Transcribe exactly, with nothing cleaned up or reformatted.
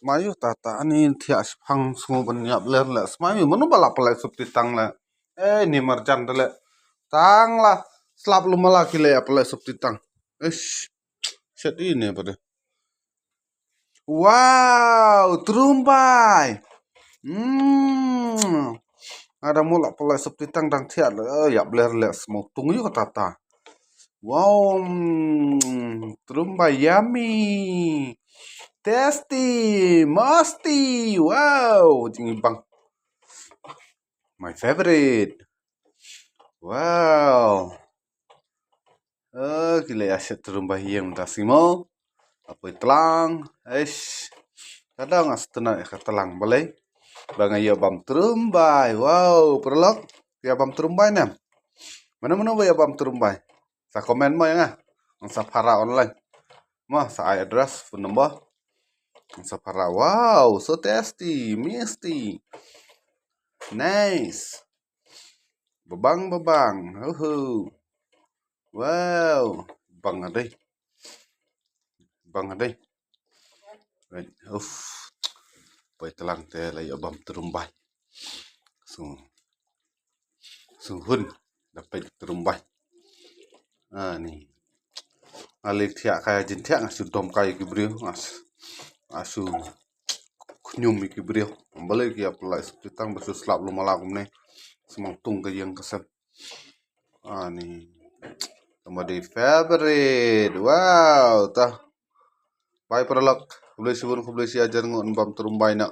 Mayu tata ani thiah shipang sngu ban ïap ler le. Smayu manu ba la pynlait sop ti tang le. Eh, ni marjan de le. Tang la slap lu mala ki le ïap pynlait sop ti tang. Ish. Shet ini apa de. Wow, trumbai. Hmm. Ada mula pynlait sop ti tang dang thiah le. Eh, ïap ler le smaw tung yu tata. Wow, mm, trumbai yummy. Tasty, musty. Wow, jingibang. My favorite. Wow. Eh, ki la ïa shet trumbai ïeng mynta sngi mo. Apoi tlang. Eish. Kadang as tena ka tlang balei. Ba nga ïa bam trumbai. Wow, paralok. Ïa bam trumbai ne. Mano mano ba ïa bam trumbai. Sa comment mo ïa nga. Ngan sa phara online. Mo sa ai address, phone number. Ngan sa phara. Wow, so tasty, misty. Nice. Babang babang. Uhu. Wow. Bang adai. Bang adai. Right. Uff. Poi tlang te la ïa bam trumbai. So. So hun. Dapat trumbai. Ah ni. Ali thiah kai jin thiah nga shu dom kai ki briew. Nga s-, nga shu khñium ki briew. Balei ki ïa pynlait sop ti tang ba shu slap lu mala kumne. Smaw tung ka ïeng ka sem. Ani. Somebody favorite. Wow, ta. Bye paralok. Khublei shibun, khublei shi hajar nguh ban bam trumbai na.